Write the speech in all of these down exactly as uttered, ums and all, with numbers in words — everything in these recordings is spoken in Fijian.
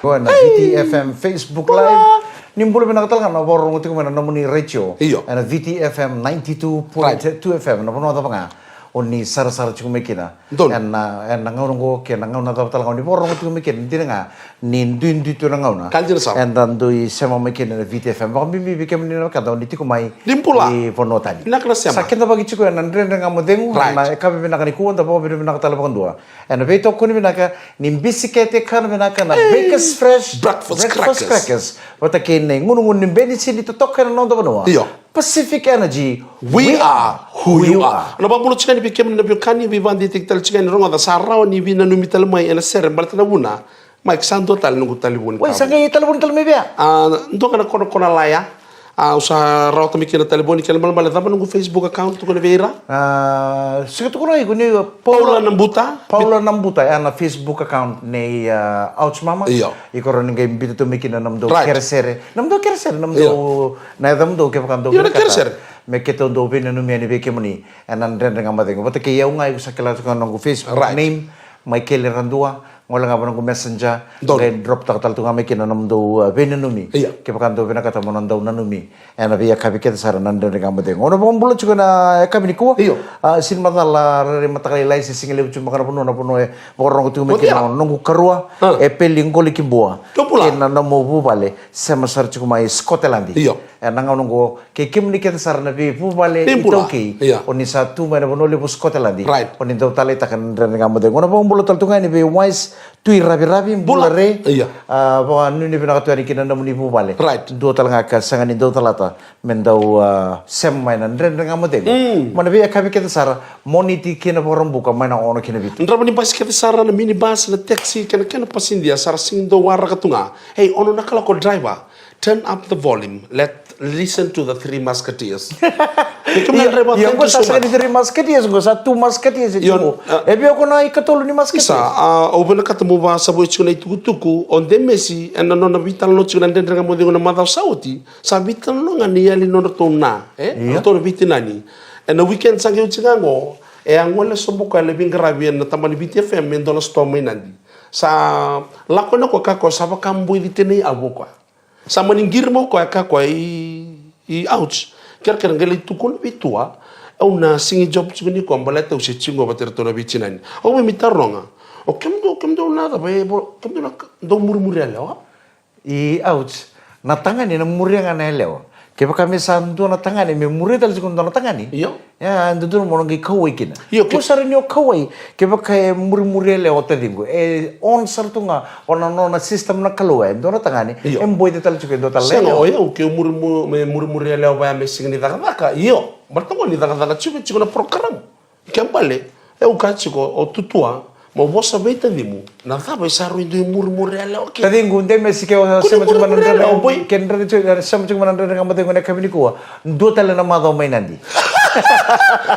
Ko na V T F M Facebook Live. Ni bula vinaka tale ga na vakarorogo tiko mai na nomuni retio. Io. Ena V T F M ninety-two point two F M, na vanua cava ga o ni sarasara tiko mai kina. Donu. Ena, ena gauna oqo kei na gauna cava tale ga o ni vakarorogo tiko mai kina, dina ga ni duidui tu na gauna. Ka dina sara. Eda dui sema mai kina na V T F M. Vakabibi vei kemuni na wekada o ni tiko mai. Ni bula. Ni vanua tani. Vinaka na sema. Sa keda vaki tiko ena Dredre Ga Mo Cegu. Right. Na yakavi vinaka nikua, da vakavinavinaka tale vakadua ena veitokoni vinaka ni bisikete kana vinaka na Bakers Fresh Breakfast Crackers. Vata kei na igunugunu ni benisini totoka ena noda vanua. Io. Pacific Energy. We are who you are. Na vakabula tiko yani vei kemuni na veiwekani, veivakadeitaki tale tiko yani, rogoca, sa rawa ni veinanumi tale mai ena sere baleta na vuna. Mike, sa dua tale noqu talevoni. Wai, sa qai talevoni tale mai vei au. A, dua ga na konakona laya. A, au sa rawata mai kina na talevoni, kena ibalebale cava noqu Facebook account, tukuna vei ira. A, sega, tukuna iko ni Paula, Paula Nabuta. Paula Nabuta, ya na Facebook account nei, a, Ouch Mama. Io. Iko rawa ni qai biuta tu mai kina na nomudou, right, keresere. Nomudou keresere, nomudou, io, na yacamudou kevaka dou, io, na vinakata, keresere. Me keitou dau veinanumi yani vei kemuni ena Dredre Ga Mo Cegu. Vata kei au ga, iko sa kila tiko ga na noqu Facebook, right, name, Maikeli Radua. Gole ga va noqu Messenger, donu, qai drop taka tale tu ga mai kina na nomudou, a, veinanumi. Io. Kevaka dou vinakata mo na dau nanumi ena veiyakavi kece sara na Dredre Ga Mo Cegu. Au na vakabula tiko ena yakavi nikua. Io. A, sini macala, rairai mataka lailai se siga levu tiko beka na vanua, na vanua e vakarorogo tiko mai kina, o noqu karua, a, e Peli Qoli Kibua. Kibua. Kei na nomu vuvale, sema sara tiko mai Scotland. Io. Ena gauna oqo, kei kemuni kece sara na veivuvale iTaukei, io, o ni sa tu mai na vanua levu Scotland. Right. O ni dau taleitaka na Dredre Ga Mo Cegu. Au na vakabula tale tu ga yani vei Wise Tui Raviravi, bula, bula re. Io. A, vakanuinui vinaka tu yani ki na nomuni vuvale. Right. Dua tale ga ka sega ni dau calata me dau, a, sema mai na Dredre Ga Mo Cegu. Mm. Mai na veiyakavi kece sara, Moniti ki na Vakaraubuka, mai na ono ki na vitu. Drava ni basi kece sara, na minibus, na taxi, kei na, kei na pasidia, sa ra sega ni dau waraka tu ga. Hey, ono na kaloko, driver. Turn up the volume. Let, listen to the Three Musketeers. Io, io, thank you so much. Qo sa sega ni Three Musketeers, qo sa Two Musketeers. Io, tiko. A, e vei o koya na ikatolu ni Musketeers? Isa, a, au vinakata meu vakasavui tiko na itukutuku o Demesi ena nona veitalanoa tiko na Dredre Ga Mo Cegu na macawa sa oti. Sa veitalanoa ga ni yali nodratou na, e? Io. Nodratou na veitinani. Ena weekend sa qai oti ga qo, e a gole sobu o koya, e lai veiqaravi ena tabana ni Viti F M e dua na sitoa mai Nadi. Sa lako yani o koya, kaya o koya sa vakaboici tena i avu o koya. Sa mani qiri mai o koya, kaya o koya, i, i Ouch, kerekere, qai lai tukuna vei Tua, au na sega ni job tiko nikua baleta au se tiko vata kei iratou na veitinani. Au via mai taroga, o kemudou, kemudou na cava, e, vo-, kemudou na ka-, dau murimuri yalewa? I Ouch, na tagane na muria ga na yalewa. Kevaka me sa dua na tagane me muria tale tiko e dua na tagane. Io. Ia, e dodonu mo na qai kauwai kina. Io, ke- Dua sara ni o kauwai, kevaka e murimuri yalewa o taciqu, e on sara tu ga o na nona system na Kalou, e dua na tagane, io, e boica tale tiko e dua tale na yalewa. Sega, o yau, ke muri mu-, me murimuri yalewa vaya me sega ni cakacaka, io, baleta qo ni cakacaka tiko, tiko na program. Ke bale, e, au kaya tiko, o Tutua, mo vosa vei tacimu, na cava e sa rui dui murimuri yalewa kina? Taciqu, Demesi, ke o sema tiko mai na Dredre Ga Mo Cegu, ke Dredre tiko, sema tiko mai na Dredre Ga Mo Cegu ena yakavi nikua, dua tale na macawa mai Nadi.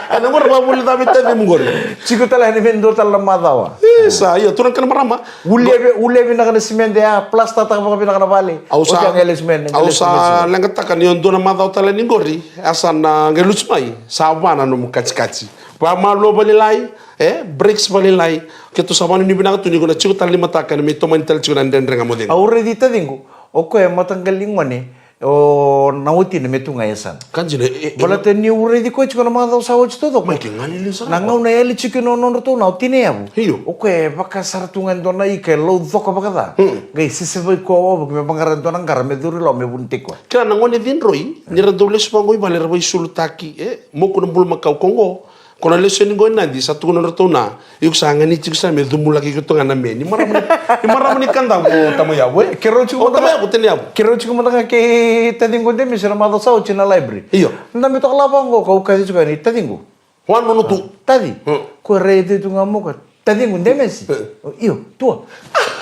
Ena qori vakavuli cava vei tacimu qori? Tiko tale yani me dua tale na macawa. Isa, io, turaga kei na marama. Ulia vi-, ulia vinaka na simede ya, plastataka vakavinaka na vale. Au sa, oti a qai lesu mai, au sa lesu mai. Leqataka ni o dua na macawa tale ni qori, a sa na qai lutu mai, sa va na nomu katikati. Vakamalua vakalailai, e, breaks vakalailai. Keitou sa vakanuinui vinaka tu ni ko na tiko tale ni mataka ni me tomani tale tiko na Dredre Ga Mo Cegu. Au raici taciqu, o koya e mataqali gone, o na watina me tu ga e yasana. Ka dina, e, e, baleta niu raici koya tiko na macawa sa oti taucoko. Mai ke galili sara. Na gauna e yali tiko kina o nodratou na, o tina i yavu. Io. O koya e vaka sara tu ga e dua na ika e laucoka vakaca. Hmm. Qai sesevaki koya wavoki me vaqara e dua na qara me curu i loma me vunitaki koya. Kila na gone cidroi, ni ra dau lesu vaqo i vale ra vaisulutaki, e, moku na bulumakau ko qo. Ko na lesu yani qo i Nadi, sa tukuna nodratou na, iko sa ganiti iko sara me cumulaki iko tu ga na me. Ni marama ni, ni marama ni Kadavu o tama yavu, e? Keirau tiko mada ga, tama yavu, tena yavu. Keirau tiko mada ga kei taciqu Demesi na macawa sa oti na library. Io. Dabe toka lava qo, kau kaci tiko yani, taciqu. Wanono tu. Taci. Hmm. Ko raici tu ga mo ka. Taciqu Demesi. Eh. Io, Tua.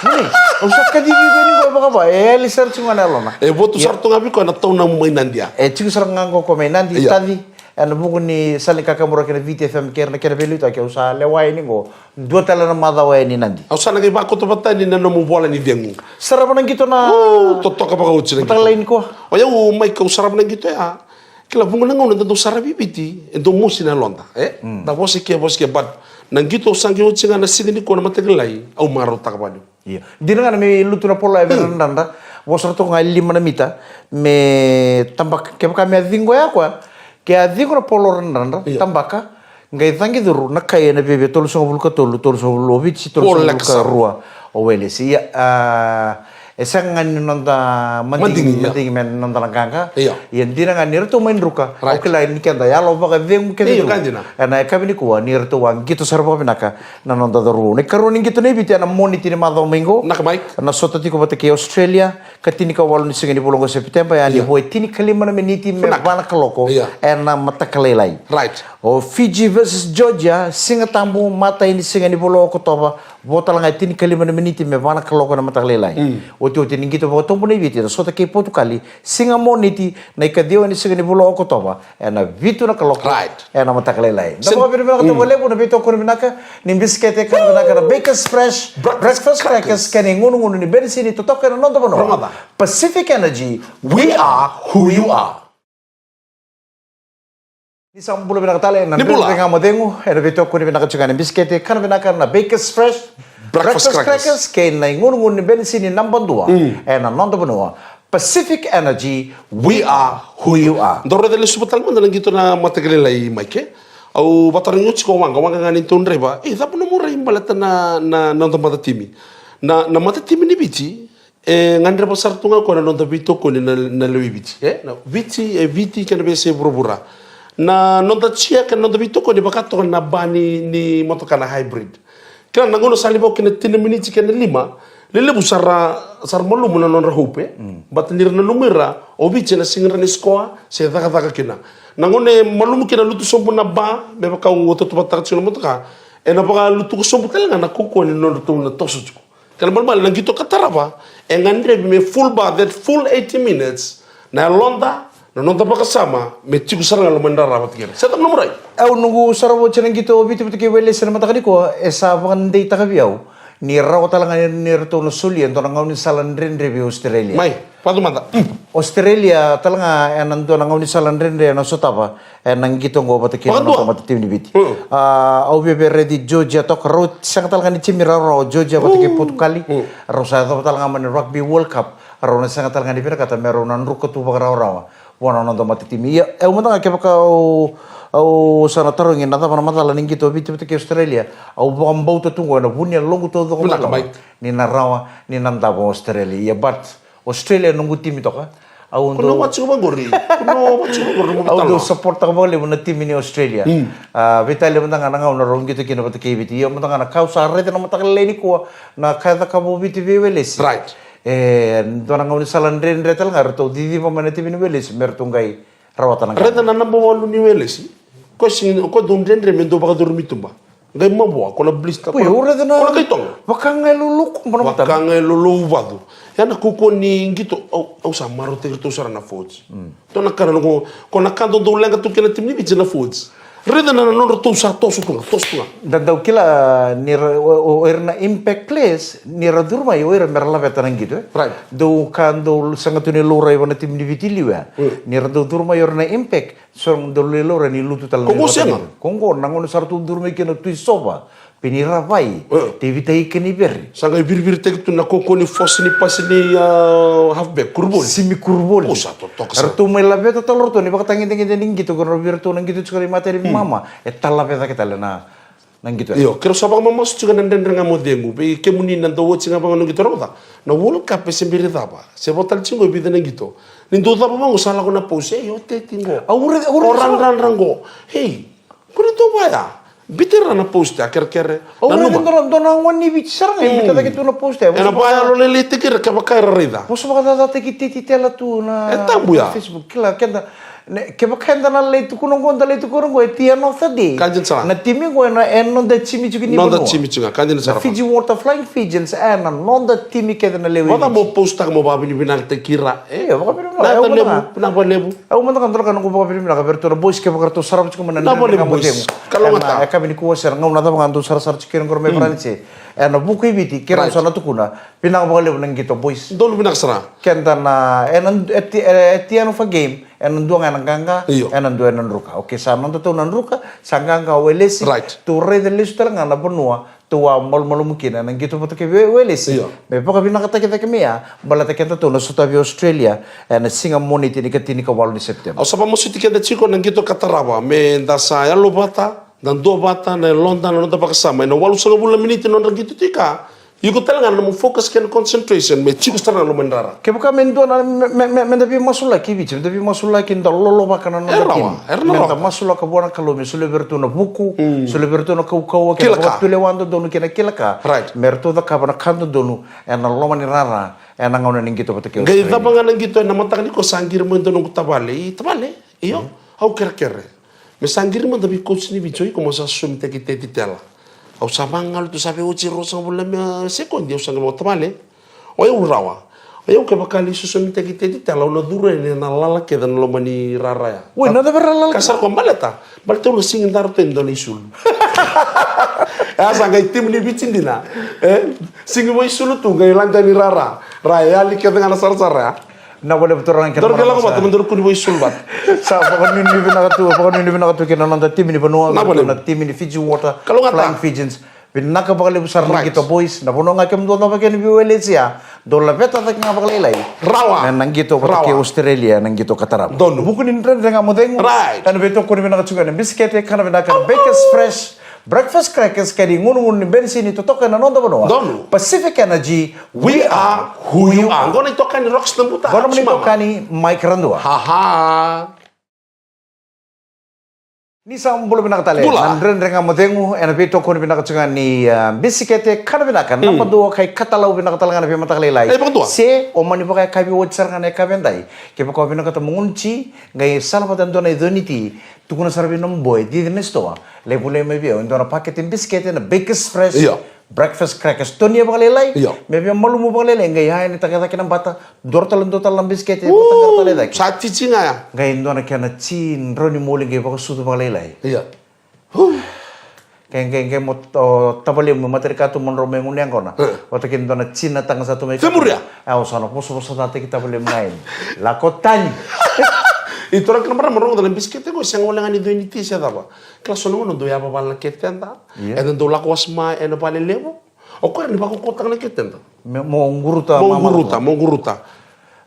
Nei, au sa kacivi koya ni koya vakava. E yali sara tiko ga na yalona. E votu sara tu ga vei koya na taunamu mai Nadi ya. E tiko sara ga qo o koya mai Nadi, io, Taci. Ena vuku ni sala ni kakamuraki na Viti F M kei ira na kena veiliutaki, au sa lewa yani qo dua tale na macawa yani Nadi. Au sa na qai vakoto vata yani na nomu vola ni cegu. Sarava na qito na. Uu, totoka vakaoti na qito. Vata lai ni koya. O yau, Mike, au sarava na qito ya. Kila, vuqa na gauna da dau saravi Viti, e dau mosi na yaloda, e? Mm. Da vosa i ke, vosa i ke, but na qito au sa qai oti ga na siga nikua na mataka lailai, au marautaka vakalevu. Ia. Dina ga na me lutu na polo e vei radradra, vosa ratou ga e lima na mita, me tabaka, kevaka me a ciqo ya koya, ke a ciqo na polo radradra, ia, tabaka, qai caqi curu, na kai ena viavia tolusagavulu ka tolu, tolusagavulu o Viti, tolusagavulu ka rua o Welesi. Ia, a, e sega ga ni noda madigi, madigi, ia, madigi me noda na qaqa. Ia. Ia dina ga ni ratou mai druka, right, au kila ni keda yalo vakacegu kece, ia, tu. Ka dina. Ena yakavi nikua, ni ratou a qito sara vakavinaka na noda cauravou. Na ikarua ni qito nei Viti ena Moniti ni macawa mai qo. Naka mai. Na sota tiko vata kei Australia, ka tinikawalu ni siga ni vula oqo o Sepiteba, ya ni, ia, vo e tinikalima na miniti me, vinaka, va na kaloko, ia, ena mataka lailai. Right. O Fiji versus Georgia, Siga Tabu, matai ni siga ni vula o Okotova, vo tale ga e tinikalima na miniti me va na kaloko ena mataka lailai. Mm. Otioti ni qito vakatobu nei Viti, na sota kei Potukali, siga Moniti, na ikaciwa ni siga ni vula o Okotova, ena vitu na kaloko, right, ena mataka lailai. Da vakavinavinakataka vakalevu na veitokoni vinaka ni bisikete kana vinaka na Bakers Fresh Breakfast, breakfast crackers, kei na igunugunu ni benisini totoka ena noda vanua. Rogoca. Pacific Energy, we are who you are. Ni sa bula vinaka tale, na, ni bula, dredre ga mo cegu ena veitokoni vinaka tiko ga ni bisikete kana vinaka na Bakers Fresh Breakfast, breakfast crackers, crackers, kei na igunugunu ni benisini naba dua, mm, ena noda vanua. Pacific Energy, we are who you are. Dou raica lesuva tale mada na qito na mataka lailai, Mike. Au vakatarogi oti ko Waqa, Waqa ga ni tou draiva. E, cava nomu rai baleta na, na, na noda matatimi? Na, na matatimi ni Viti, e gadreva sara tu ga o koya na noda veitokoni na, na lewe i Viti. E, na Viti, e Viti kei na veiyasai vuravura. Na noda chia kei na noda veitokoni vaka toka na ba ni, ni motoka na hybrid. Kila na gauna sa livau kina tini miniti kei na lima, lelevu sa ra, sa ra malumu na nodra hope, e? Mm. But ni ra nanumi ira o Viti ena sega ni ra na score se cakacaka kina. Na gauna e malumu kina, lutu sobu na ba, me vaka au tautauvata tiko na motoka, ena vakalutuka sobu tale ga na kaukauwa ni nodratou na toso tiko. Kena malumalumu na qito ka tarava, e gadrevi me full bar that full eighty minutes, na yaloda, na noda vakasama me tiko sara ga loma ni rara vata kei ira. Se cava nomu rai? Au noqu sarava oti na qito o Viti vata kei Welesi ena mataka nikua, e sa vakadeitaka vei au ni rawa tale ga ni ratou na solia e dua na gaunisala dredre vei Australia. Mai, vatu mada. Mm. Australia tale ga ena dua na gaunisala dredre ena sotava ena qito oqo vata kei na noda matatimi ni Viti. Mm. A, au via via raici Georgia toka, rau sega tale ga ni timi rawarawa o Georgia vata kei Potukali. Mm. Rau sa yacova tale ga mai na Rugby World Cup, rau na sega tale ga ni vinakata me rau na druka tu vakarawarawa vua na noda matatimi. Ia, au mada ga kevaka au, au sa na tarogi na cava na macala ni qito o Viti vata kei Australia, au vakabauta tu qo ena vu ni yaloqu taucoko, vinaka, mada mai, ni na rawa ni na davo o Australia. Ia, but Australia noqu timi toka. Au, ko na dau, what's over qori? Ko na what's over qori, nomu, au dau vitala, support-taka vakalevu na timi ni Australia. Mm. A, veitalia mada ga na gauna rau qito kina vata kei Viti. Ia mada ga na ka au sa raica na mataka lailai nikua, na ka e cakava o Viti vei Welesi. Right. E dua na gaunisala dredre tale ga, ratou ciciva mai na timi ni Welesi me ratou qai rawata na, raica qai na naba walu ni Welesi. Ko sega, ko dau dredre me dau vakacurumi tuba. Qai mavoa, ko na blister, ko na, ko na kai toga. Vaka ga e lolou kobo na matana. Vaka ga e lolou vacu. Ya na kaukauwa ni qito, au, au sa marautaki iratou sara na forwards. Mm. Dua na ka na noqu, ko na ka dau, dau leqa tu kina na timi ni Viti na forwards. Raica na, na nodratou sa toso tu ga, toso tu ga. Da dau kila ni ra, o, o, o ira na impact players, ni ra curu mai o ira me ra laveta na qito, e? Right. Dau ka dau sega tu ni laurai vua na timi ni Viti liu ya. Mm. Ni ra dau curu mai o ira na impact, so dau lai laurai ni lutu tale na, ko qo sega. Ko qo na gauna sa ratou curu mai kina Tuisova, Peniravai, e, Tevita Ikaniveri. Sa qai viriviritaki tu na kaukauwa ni force ni pasi ni, a, halfback, Kuruvoli. Simi Kuruvoli. O, sa totoka sara. Ratou mai laveta tale o ratou, ni vakatagedegede ni qito, ko ratou vei iratou na qito tiko na imatai ni, mm, mama, e talaveta cake tale na, na qito. Io, keirau sa vakamamasu tiko na dredre ga mo cegu. Vei kemuni na dau watch ga vaqo na qito, rauta. Na World Cup e se bera ni cava. Se vo tale tiko qo e vica na qito. Ni dau cava vaqo sa lako na post. Ei, o Teti qo. Au re, au re, o radradra qo. Ei, qori dau vaya. Biuta ira na post ya, kerekere. Au re, nanuma. Dua na, dua na gone ni Viti sara ga e, mm, biuta cake tu na post ya. Ena vakayalolailaitaki ira kevaka era raica. Vosa vakacacataki Teti Tela tu na, e tabu ya. Facebook, kila keda. Ne, kevaka eda na lai tukuna qo, da lai tukuna qo, at the end of the day, ka dina sara, na timi qo ena, ena noda timi tiko ni vanua. Noda timi tiko ga, ka dina sara. Na Fiji Water Flying Fijians, ena noda timi kece na lewe i Viti. Vaka mo post-taka mo vakavinavinakataki ira, e? Io, vakavinavinaka. Vinaka vakalevu, vinaka vakalevu. Au mada ga dua na ka noqu vakavinavinaka vei iratou na boys, kevaka ratou sarava tiko mai na, vinaka vakalevu, boys. Kalougata. Ena yakavi nikua se na gauna cava ga dou sarasara tiko kina qori mai Varanise. Ena vuku i Viti, keirau sa na tukuna. Vinaka vakalevu na qito, boys. Donu vinaka sara. Keda na, ena, at the, at the end of a game, ena dua ga ena qaqa, io, ena dua ena druka. Okay, sa nodatou na druka, sa qaqa o Welesi. Right. Tou raica lesu tale ga na vanua, tou a malumalumu kina na qito vata kei Welesi. Io. Me vakavinakataki cake mai ya baleta keda tou na sotavi Australia ena siga Moniti ni ka tinikawalu ni Sepiteba. Au sa vakamasuti keda tiko na qito ka tarava me da sa yalovata, da duavata na yaloda, na noda vakasama ena walusagavulu na miniti na nodra qito tiko. Iko tale ga na nomu focus kei na concentration me tiko sara na loma ni rara. Kevaka me dua na me, me, me, me da veimasulaki Viti, me da veimasulaki, da lolovaka na noda timi. Era na rawa. Me da masulaka vua na Kalou me solia vei iratou na vuku, solia vei iratou na kaukauwa kei na vakatulewa dodonu kei na kila ka. Right. Me ratou cakava na ka dodonu ena loma ni rara ena gauna ni qito vata kei Australia. Qai cava ga na qito ena mataka nikua, sa qiri mai dua noqu tavale. I tavale, io, au kerekere. Me sa qiri mada vei coach ni Viti, o iko mo sa sosomitaki Teti Tela. Au sa vagalu tu, sa veioti e ruasagavulu na sekodi, au sa qai vaka, tavale, o yau rawa. O yau kevaka lai sosomitaki Teti Tela, au na curu yani ena lala kece na loma ni rara ya. Oi, na cava era lala? Ka sa ra ko baleta, baleta au na sigi dara tu e dua na isulu. E a sa qai timi ni Viti dina. E sigi vakaisulu tu, qai lade yani rara. Ra yali kece ga na sarasara ya. Na vale vuturaga kei na marama. Daru ke lako vata, me daru kua ni vakaisulu vata. Sa vakanuinui vinaka tu, vakanuinui vinaka tu kei na noda timi ni vanua, na timi ni Fiji Water, Flying Fijians. Vinaka vakalevu sara na qito boys, na vanua ga kemudou cava kina ni veiwelesi ya. Dou laveta cake ga vakalailai. Rawa. Na qito vata kei Australia, na qito ka tarava. Donu. Vuku ni Dredre Ga Mo Cegu. Right. Ena veitokoni vinaka tiko ga na bisikete, kana vinaka na Bakers Fresh. Breakfast crackers kei na igunugunu ni benisini totoka ena noda vanua. Donu. Pacific Energy, we are who you are. Qo na itokani Rocks Nabuta. Qo na nomuni itokani Mike Radua. Haha. Ni sa bula vinaka tale. Bula. Na Dredre Ga Mo Cegu ena veitokoni vinaka tiko ga ni, ah, bisikete, kana vinaka. Naba dua ka ikatalau vinaka tale ga na veimataka lailai. E, vakadua. Se o mani vakayakavi oti sara ga na yakavi edai. Kevaka o vinakata mo gunu ti, qai sala vata e dua na iconi ti. Tukuna sara vei nomu boy, cici mai sitoa, lai volai mai vei au e dua na pakete bisikete na Bakers Fresh. Io. Breakfast crackers, tonia vakalailai. Io. Me via malumu vakalailai, qai ya yani taka cake na bata, dua tale, dua tale na bisikete, vata qara tale cake. Sa titi ga ya. Qai dua na kena ti drau ni moli qai vakasucu vakalailai. Io. Qai, qai, qai mo, o, tavalemu, matarikatu mo drau mai gunu yaqona. E. Vata kei dua na tina taga sa tu mai. Femuria. Au sa na vosavosacataki tavalemu ga yani. Lako tani. I tora kina marama, rogoca na bisikete qo, sega wale ga ni dua ni ti se cava. Kila so na gauna dou yavavala na keteda. Io. Eda dou lako wasoma ena vale levu. O koya ni vakokotaka na keteda. Me, mo guruta, mo guruta, mo guruta.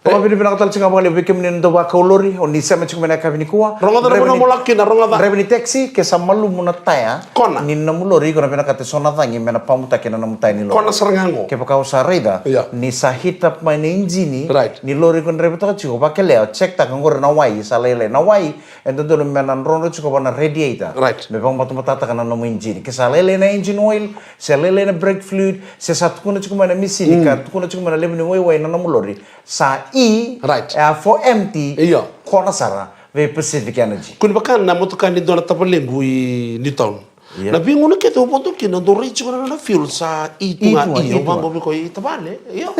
Vakavinavinaka tale tiko ga vakalevu vei kemuni na dau vakau lori, o ni sema tiko mai na yakavi nikua. Rogoca na vanua mo lako kina, rogoca. Draiva ni taxi, ke sa malumu na taya ni nomu lori, iko na vinakata eso na cagi me na pamutaki na nomu taya ni lori. Kona sara ga qo. Kevaka o sa raica ni sa heat up mai na ijini ni lori iko draivataka tiko, vakelea, check taka qori na wai, sa lailai na wai, e dodonu me na drodro tiko va na radiator. Right. Me vakabatabata taka na nomu ijini. Ke sa lailai na engine oil, se lailai na brake fluid, se sa tukuna tiko mai na misini ka tukuna tiko mai na levu ni waiwai na nomu lori, sa e, right, e a for empty. Io. Kona sara vei Pacific Energy. Kua ni vaka na motoka ni dua na tavalequ i Newtown. Io. Na veigauna kece au vodo kina, dau rai tiko na nona fuel sa e tu ga. E tu ga, e tu ga. Au vaqo vei koya, i tavale, io.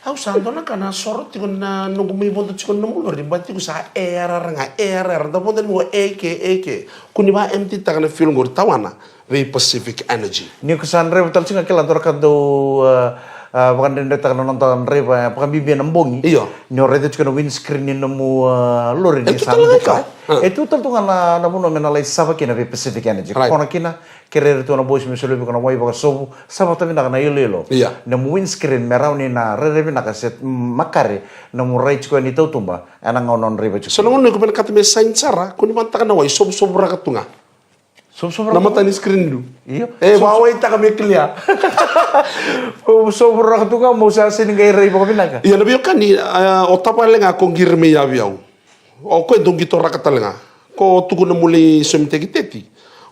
Au sa dua na ka na soro tiko na noqu mai vodo tiko na nomu lori, ba tiko sa e yarayara ga, e yarayara, da vodo ni mo e ke, e ke. Kua ni va empty taka na fuel qori, tawana vei Pacific Energy. Ni ko sa draiva tale tiko ga, kila dua na ka dau, a, a, vakadredretaka na noda draiva, e, vakabibi ena bogi. Io. Ni o raica tiko na windscreen ni nomu, a, lori ni sa duka. E tu tale tu ga na, na vanua me na lai sava kina vei Pacific Energy. Right. Kona kina, kerei iratou na boys me solia vei iko na wai vakasovu, sava vata vinaka na iloilo. Io. Nomu windscreen me rawa ni na rairai vinaka se, mm, makare nomu rai tiko yani i tautuba ena gauna o draiva tiko. So na gauna iko vinakata me shine sara, kua ni vagataka na wai, sovusovu raka tu ga. Sovusovu raka tu ga. Na mata ni screen lu. Io. E, vawaitaka me clear. Sovusovu raka tu ga mo sa sega ni qai rai vakavinaka. Io, na veiwekani, a, o tavale ga ko qiri mai ya vei au. O koya dau qito raka tale ga. Ko tukuna mo lai somitaki Teti.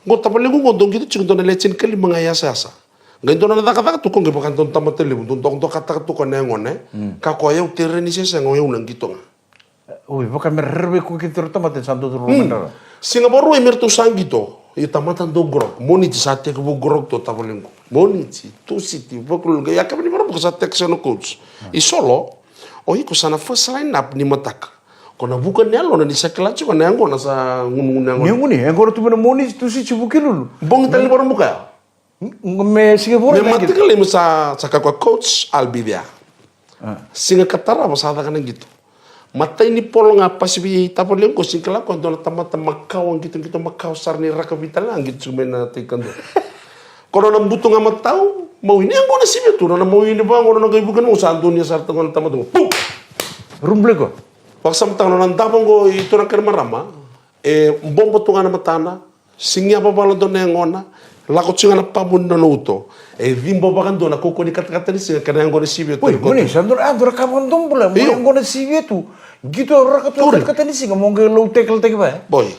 Qo tavalequ qo dau qito tiko dua na leche ni kalima ga i yasayasa. Qai dua na cakacaka tu ko qai vaka dua na tamata levu, dau dokadokataka tu ko na yagona, e. Mm. Ka ko yau tere ni sesega, o yau na qito ga. Oi, vaka me rerevaki koya kina tiko na tamata ni sa dau curu mai na rara. Siga Vakarauwai me ratou sa qito, io tamata dau grog. Moniti sa tekivu grog tu o tavalequ. Moniti, Tusiti, Vakalolo, qai yakavi ni Vakaraubuka sa text na coach. I Solo, o iko sa na first line up ni mataka. Ko na vuka ni yalona ni sa kila tiko na yaqona sa gunugunu yaqona. Ni gunu, yaqona tu mai na Moniti, Tusiti, Vukelulu. Bogi tale ni Vakaraubuka ya. Me siga Vakarauwai me matakali me sa, sa kaya ko coach, I'll be there. Ah. Siga ka tarava sa caka na qito. Matai ni polo ga pasi vei tavalequ, siga kila ko dua na tamata makawa qito, qito makawa sara ni rakavi tale ga qito tiko mai na taikadua. Ko nona butu ga matau, maui. Ni yaqona sivia tu, nona maui ni vaqo, nona qai vuki na mau sa dunia sara tu ga na tamata qo. Pum! Rumbliko. Vakasamataka nona davo qo i turaga kei na marama. E bobo tu ga na matana, sigia vavala dua na yaqona, lako tu ga na pamu ni nona uto. E cibo vakadua na kaukauwa ni katakata ni siga kei na yaqona sivia tu. Oi, moni, sa dua, a, dua na ka vakadua bula, mo yaqona sivia tu. Qito raka tu na katakata ni siga, mo qai lau tekeletaki va, e? Boy.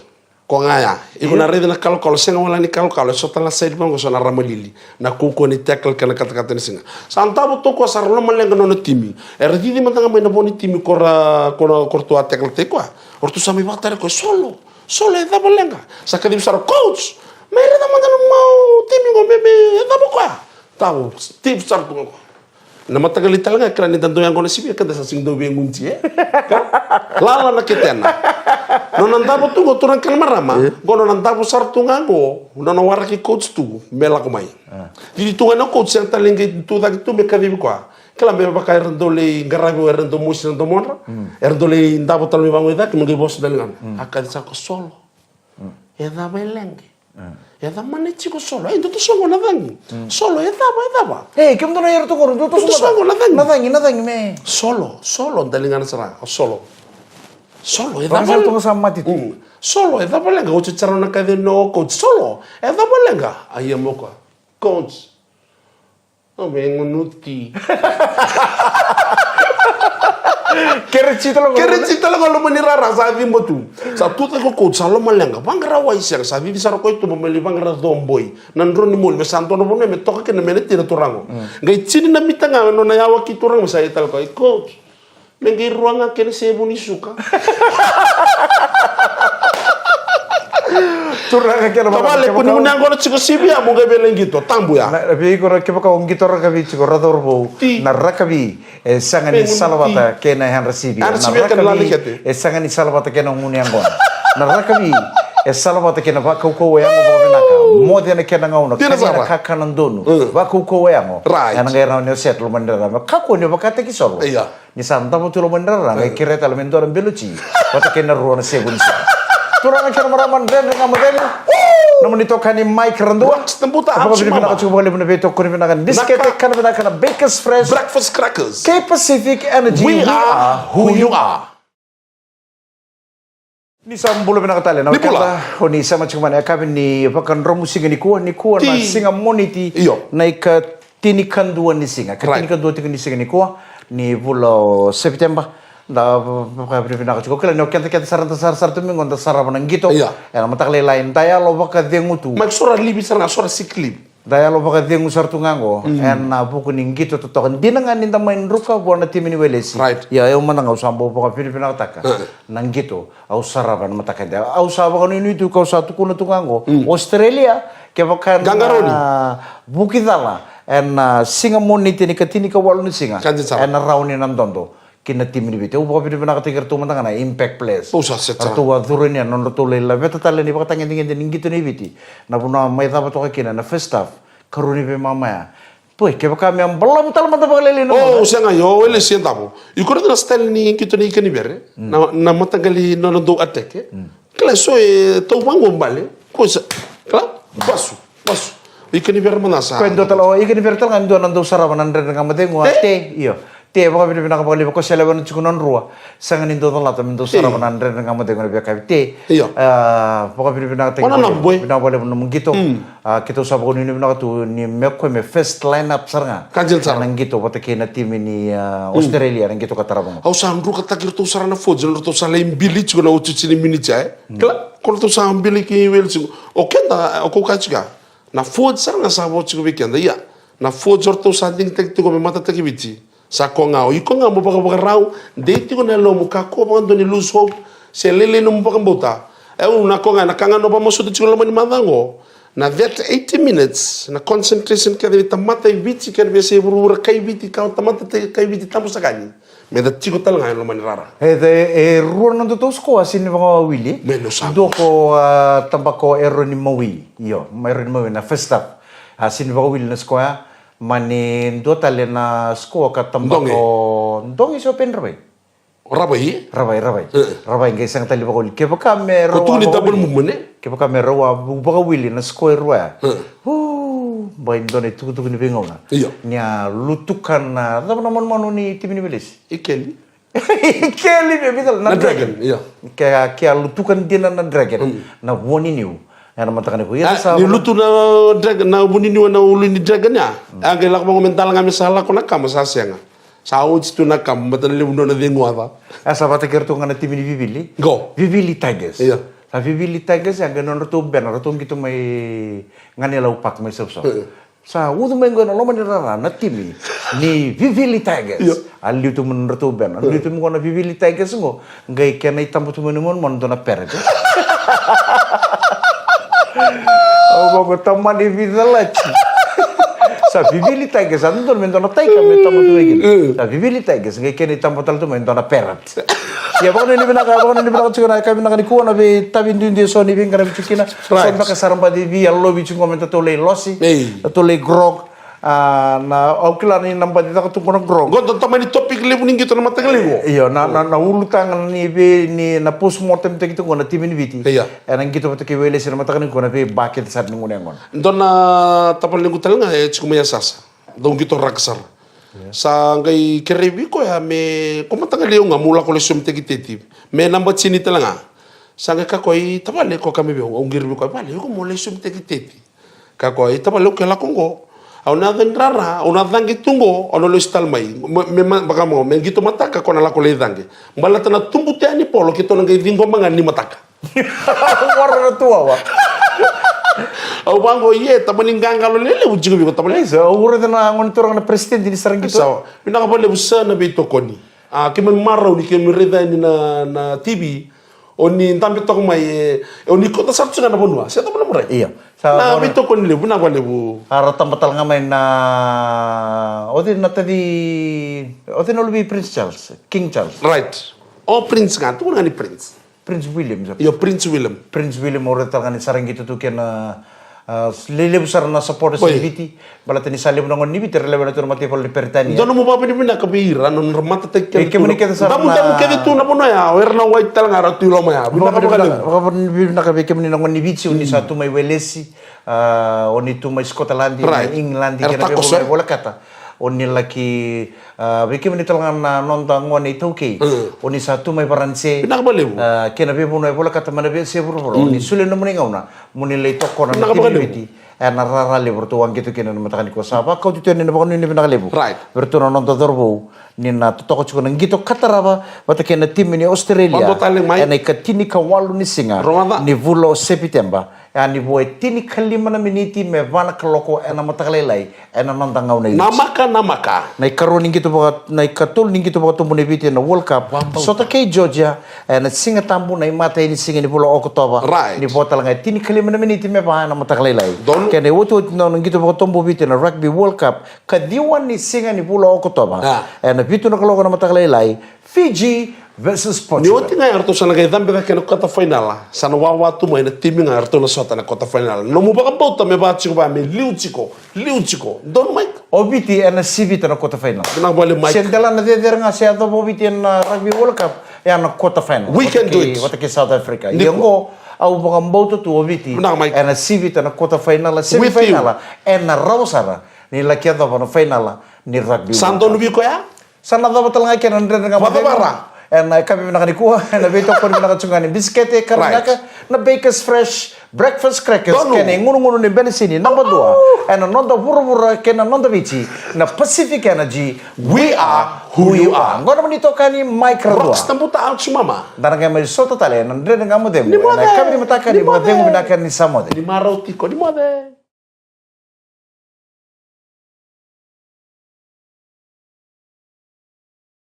Ko ga ya, iko na raica na kalokalo, sega wale ni kalokalo, e so tale na side vaqo, so na ramalili. Na kaukauwa ni tackle kei na katakata ni siga. Sa davo toka sara, lomaleqa nona timi. Era cici mada ga mai na vo ni timi ko ra, ko na, ko ratou a tackle tiko. O ratou sa mai vakatara koya, Solo, Solo, e cava leqa? Sa kacivi sara, coach, mai raica mada na mau timi qo me, me, e cava koya? Tau, Steve sara tu ga koya. Na mataqali tale ga, kila ni da dau yaqona sivia, keda sa sega ni dau veiyaguti, e? Lala na ketena. Nona davo tu qo, turaga kei na marama, qo nona davo sara tu ga qo, nona waraki coach tu me lako mai. Cici tu ga na coach, sega tale ni qai tu cake tu me kacivi koya. Kila me vaka era dau lai qaravi, era dau mosi na domodra, era dau lai davo tale mai vaqo i cake me qai vosa tale ga. A kaci sara ko Solo. E cava e leqa? E cava mana e tiko Solo? E, dua tu soqo na cagi. Solo, e cava, e cava? E, kemudou na yara toqo, dua tu soqo na cagi. Na cagi, na cagi me. Solo, Solo, daligana sara, o Solo. Solo, e cava leqa? Solo, e cava leqa? Oti sara na kaci no coach. Solo, e cava leqa? A ia mo koya. Coach. O me gunuti. Kere tsi tale ga. Kere tsi tale ga loma ni rara sa cibo tu. Sa tu cake ko coach sa lomaleqa. Vaqara wai sega sa cici sara ko i tuba me li vaqara coboi. Na dro ni moli me sa dua na vanua me toka kina me na tina turaga. Qai tini na mita ga nona yawa ki turaga me sa i tale ko i coach. Me qai rua ga kena sevu ni suka. Turaga kena tavale, ko ni muni yaqona tiko sivia mo qai vele qito, tabu ya. Na vei iko ra kevaka o qito rakavi tiko ra cauravou. Na rakavi e sega ni salavata kena yadra sivia. Na rakavi e sega ni salavata kena gunu yaqona. Na rakavi e salavata kena vakaukauwa yago vakavinaka. Moce na kena gauna, kania na kakana donu. Vakaukauwa yago. Ena qai rawa ni o set loma ni rara. Kakua ni vakataki Solo. Ni sa davo tu loma ni rara, qai kerea tale me dua na beloti vata kei na rua na sevu ni siga. Turaga kei na marama, Dredre Ga Mo Cegu. Nomuni tokani Mike Radua. Vakavinavinaka tiko vakalevu na veitokoni vinaka ni diskete, kana vinaka na Bakers Fresh. Breakfast crackers. Kei Pacific Energy. We are who you are. Ni sa bula vinaka tale na wekada, o ni sema tiko mai na yakavi ni vakadromu siga nikua, nikua na siga Moniti, na ika tinikadua ni siga. Ka tinikadua tiko ni siga nikua ni vula o Sepiteba. Da vakavinavinaka tiko, kila ni o keda kece sara da sarasara tu mai qo da sarava na qito. Ena mataka lailai da yalo vakacegu tu. Mai so ra livi sara ga, so ra sick leave. Da yalo vakacegu sara tu ga qo ena vuku ni qito totoka. Dina ga ni da mai druka vua na timi ni Welesi. Ia au mada ga au sa bau vakavinavinakataka na qito au sarava ena mataka edai. Au sa vakanuinui tu kau sa tukuna tu ga qo, Australia, kevaka na vuki cala ena siga Moniti ni ka tinikawalu ni siga, ena rawa ni na dodo ki na timi ni Viti. Au vakavinavinakataki iratou mada ga na impact players. Ratou a curu yani na nodratou lai laveta tale na ivakatagedegede ni qito ni Viti. Na vanua mai cava toka kina na first half, karua ni veimama ya. Poi, kevaka me a balavu tale mada vakalailai na mada. O, sega, io, o Welesi e davo. Iko raica na style ni qito ni ika ni vere. Na, na mataqali nona dou attack, e. Kila so e tau vaqo bale. Ko sa, kila, basu, basu. Ika ni vere mada sa. Ko e dua tale, o, ika ni vere tale ga e dua na dou sarava na Dredre Ga Mo Cegu, a, Te, io. Te, vakavinavinaka vakalevu, ko se lewena tiko na drua. Sega ni dou calata me dou sarava na Dredre Ga Mo Cegu ena veiyakavi. Te, a, vakavinavinakataki, vinaka vakalevu na nomu qito. A, keitou sa vakanuinui vinaka tu ni me koya me first line up sara ga. Ka dina sara. Ena qito vata kei na timi ni, a, Australia, ena qito ka tarava ga. Au sa drukataki iratou sara na forwards, ratou sa lai bili tiko na otioti ni miniti ya, e. Kila, ko ratou sa bili ki Wales tiko. O keda, o kau kaya tiko ya. Na forwards sara ga sa vo tiko vei keda, ia. Na forwards o ratou sa digitaki tiko me matataki Viti. Sa ko ga, o iko ga mo vakavakarau, dei tiko na yalomu, kakua vakadua ni lose hope, se lailai nomu vakabauta. E, au na ko ga, na ka ga na vakamasuta tiko loma ni macawa qo. Na that eighty minutes, na concentration kece ni tamata i Viti, kei na veiyasai vuravura, kai Viti, ka tamata te, kai Viti, tabu saka ni. Me da tiko tale ga e loma ni rara. E, e, e rua na nodatou score, sini vakawili. Me no sa. Dua ko, a, tabaka o Eroni Mawi. Io, Eroni Mawi na first half. A, sini vakawili na score ya. Mani dua tale na score ka tabaka o Doge. Doge se o Peni Ravai? Ravai. Ravai, Ravai. E. Ravai qai sega tale vakawili. Kevaka me rau a vakawili. Ko tukuni double movement, e? Kevaka me rau a vakawili na score e rua ya. E. Uu. Bai dua na itukutuku ni veigauna. Io. Ni a lutuka na cava na manumanu ni timi ni Welesi. Ikeli. Ikeli me vica na Dragon. Io. Ke a ke a lutuka dina na Dragon na vua ni niu. Ena mataka ni ko ia sa ni lutu na Dragon na vua ni niu ena ulu ni Dragon ya. A qai lako vaqo me dala ga me sa lako na kama sa sega. Sa oti tu na kama bata na levu nona cegu aca. A sa vata kei ratou ga na timi ni Vivili. Go. Vivili Tigers. Io. Sa Vivili Tigers ya qai nodratou bena ratou qito mai Ganilau Park mai Sausau. Sa ucu mai qo ena loma ni rara na timi ni Vivili Tigers. A liu tu mai nodratou bena liu tu mai qo na Vivili Tigers qo. Qai kena itaba tu mai ni manumanu dua na Parrot. Au vaqo tamani vica lati. Sa Vivili Tigers a dodonu me dua na taika me tama tu mai kina. Sa Vivili Tigers qai kena itaba tale tu mai dua na Parrot. Ia vakanuinui vinaka, vakanuinui vinaka tiko na ka vinaka ni kua na veitavi duidui eso ni veiqaravi tiko kina. So beka sara baci via lovi tiko qo me datou lai losi. Datou lai grog. A na au kila ni na baci caka tu qo na grog. Qo da tamani topic levu ni qito na mataka levu. Io na na ulutaga ni vei ni na postmortem taki tu qo na timi ni Viti. Ena qito vata kei Welesi na mataka ni kua na veiba kece sara ni gunu yaqona. Dua na tavale lequ tale ga e tiko mai Yasasa. Dau qito raka sara. Sa qai kerei vei koya me ko mataqali au ga mo lako lai somitaki teti me naba tini tale ga. Sa qai kakua i tavale ko ka me vei au au qiri vei koya vale iko mo lai somitaki teti. Kakua i tavale au ke lako qo. Au na yaco ni rara au na caqe tu qo au na losi tale mai. Me vaka mo me qito mataka ko na lako lai caqe. Baleta na tubu tea ni polo keitou na qai ciqoma ga ni mataka. Ora na tuawa. Au vaqo ie tamani qaqalo lelevu tiko viko tamani. Au ura na gone turaga na president ni sara qito. Sawa. Vinaka valevu sa na veitokoni. A keimami marau ni keimami raica yani na na T V. O ni dabe toka mai e o ni kota sara tiko ga na vanua se tamana murai. Ia. Na veitokoni levu vinaka valevu. A ra taba tale ga mai na oci na taci oci na luvi Prince Charles, King Charles. Right. O Prince ga tukuna ga ni Prince. Prince William. Io Prince William. Prince William o raica tale ga ni sara qito tu kei na a, lelevu sara na supporters ni Viti. Baleta ni sa levu na gone ni Viti era lewena tu na mataivalu ni Peritania. Dua nomu vakavinavinaka vei ira na nodra matataki keda tu. Damudamu kece tu na vanua ya o ira na white tale ga era tu i loma ya. Vinaka vakalevu. Vakavinavinaka vei kemuni na gone ni Viti o ni sa tu mai Welesi. A, o ni tu mai Scotland, mai England, kei na veivanua e volekata. O ni laki a, vei kemuni tale ga na noda gone iTaukei. O ni sa tu mai Varanise. Vinaka vakalevu. A, kei na veivanua e volekata mai na veiyasai vuravura. O ni solia na nomuni gauna mo ni lai tokona na timi ni Viti ena rara levu ratou a qito kina na mataka nikua. Sa vakauti tu yani na vakanuinui vinaka levu vei ratou na noda cauravou ni na totoka tiko na qito ka tarava vata kei na timi ni Australia ena ikatinikawalu ni siga ni vula o Sepiteba. Ia ni vo e tinikalima na miniti me va na kaloko ena mataka lailai ena noda gauna i Viti. Namaka, namaka. Na ikarua ni qito vaka, na ikatolu ni qito vakatobu ni Viti ena World Cup. Sota kei Georgia ena Siga Tabu na imatai ni siga ni vula o Okotova. Ni vo tale ga e tinikalima na miniti me va ena mataka lailai. Kei na iotioti na nona qito vakatobu o Viti ena Rugby World Cup, kaciwa ni siga ni vula o Okotova. Ena vitu na kaloko na mataka lailai. Fiji versus Portugal. Ni oti ga eratou sa na qai cabe cake ena quarter final, sa na wawa tu mai na timi ga eratou na sota ena quarter final. Nomu vakabauta me va tiko vaya me liu tiko, liu tiko. Donu Mike. O Viti ena sivita na quarter final. Vinaka vale Mike. Se dela na cecere ga se yacova o Viti ena Rugby World Cup, ya na quarter final. We can do it. Vata kei South Africa. Ia qo au vakabauta tu o Viti ena sivita na quarter final, semi final ena rawa sara ni laki yacova na final ni Rugby World Cup. Sa donu vei koya? Sa na cava tale ga kei na Dredre Ga Mo Cegu ena yakavi vinaka nikua ena veitokoni vinaka tu ga ni bisikete, ka vinaka na Bakers Fresh Breakfast Crackers kei na igunugunu ni benisini naba dua ena noda vuravura kei na noda Viti, na Pacific Energy. We are who you are. Qo na nomuni itokani Mike Radua. Rocks na buta, ouch mama. Da na qai mai sota tale ena Dredre Ga Mo Cegu ena yakavi ni mataka ni vakacegu vinaka ni sa moce. Ni marau tiko ni moce.